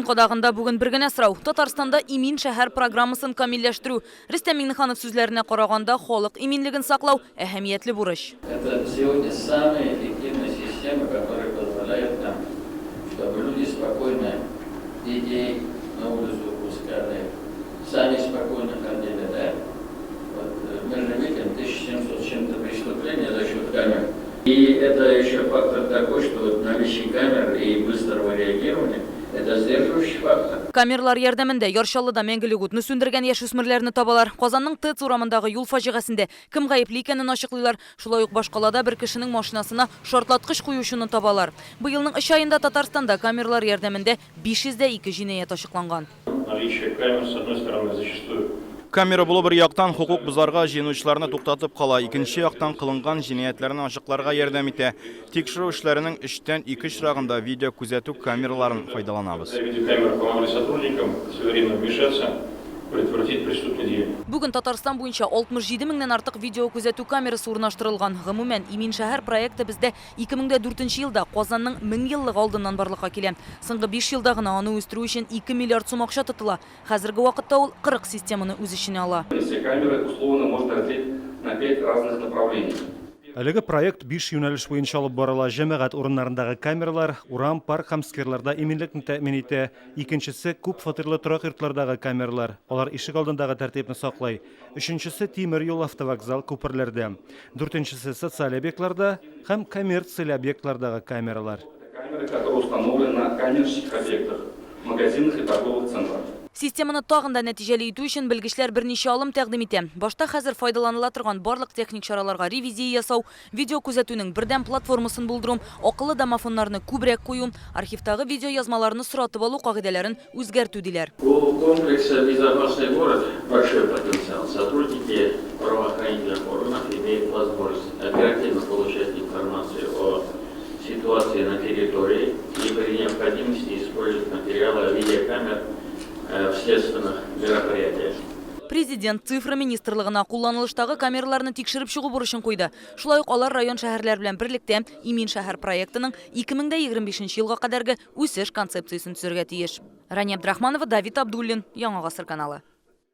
кадагында бүген бер генә сорау, Татарстанда Имин шәһәр программасын камилләштерү. Рөстәм Миңнеханов сүзләренә караганда, халык иминлеген саклау, әһәмиятле бурыч. Это сегодня самая эффективная система, которая позволяет нам, чтобы люди спокойно детей на улицу пускали, сами спокойно ходили, да? Вот мы же видим 1700 с чем-то преступлений за счет камер. И это еще фактор такой, что вот наличие камер и быстрого реагирования – это сдерживающий фактор. Камералар ярдәмендә Яр Чаллыда мәңгелек утны сүндергән яшүсмерләрне табалар. Казанның ТЭЦ урамындагы юл фаҗигасендә кем гаепле икәнен ачыклыйлар. Шулай ук башкалада бер кешенең машинасына шартлаткыч куючыны табалар. Быелның өч аенда Татарстанда камералар ярдәмендә 502 җинаять ачыкланган. Наличие камер, с одной стороны, зачастую. Камера булу бер яктан хокук бозарга җыенучыларны туктатып кала, икенче яктан кылынган җинаятьләрне ачыкларга ярдәм итә. Тикшерү эшләренең өчтән ике очрагында видеокүзәтү камераларын файдаланабыз. Видеокамеры помогли сотрудникам своевременно вмешаться, предотвратить преступные деяния. Бүген Татарстан буенча 67 меңнән артык видеокүзәтү камерасы урнаштырылган. Гомумән, Имин шәһәр проекты бездә 2004 елда Казанның 1000 еллыгы алдыннан барлыкка килә. Соңгы биш елда гына аны үстерү өчен 2 миллиард сум акча тотыла. Хәзерге вакытта ул 40 системаны үз эченә ала. Все камеры условно можно разделить на пять разных направлений. Әлеге проект биш юнәлеш буенча алып барыла, җәмәгать урыннарындагы камералар, урам, парк һәм скверларда иминлекне тәэмин итә, икенчесе, күп фатирлы торак йортлардагы камералар, алар ишек алдындагы тәртипне саклый, өченчесе, тимер юл, автовокзал, күперләрдә, дүртенчесе, социаль объектларда һәм коммерцияле объектлардагы камералар. Камеры, которые установлены на коммерческих объектах, магазинах и торговых центрах. Системаны тагын да нәтиҗәле итү өчен белгечләр берничә алым тәкъдим итә. Башта хәзер файдаланыла торган барлык техник чараларга ревизия ясау, видеокүзәтүнең бердәм платформасын булдыру, акыллы домофоннарны күбрәк кую, архивтагы видеоязмаларны соратып алу кагыйдәләрен үзгәртү, диләр. У комплекса Безопасный город большой потенциал. Сотрудники правоохранительных органов имеют возможность оперативно получать информацию о ситуации на территории и при необходимости использовать материалы видеокамер в следственных мероприятиях. Президент Цифра министрлыгына кулланылыштагы камераларны тикшереп чыгу бурычын куйды. Шулай ук алар район-шәһәрләр белән берлектә Имин шәһәр проектының 2025 елга кадәрге үсеш концепциясен төзергә тиеш. Рания Абдрахманова, Давид Абдуллин, Яңа гасыр каналы.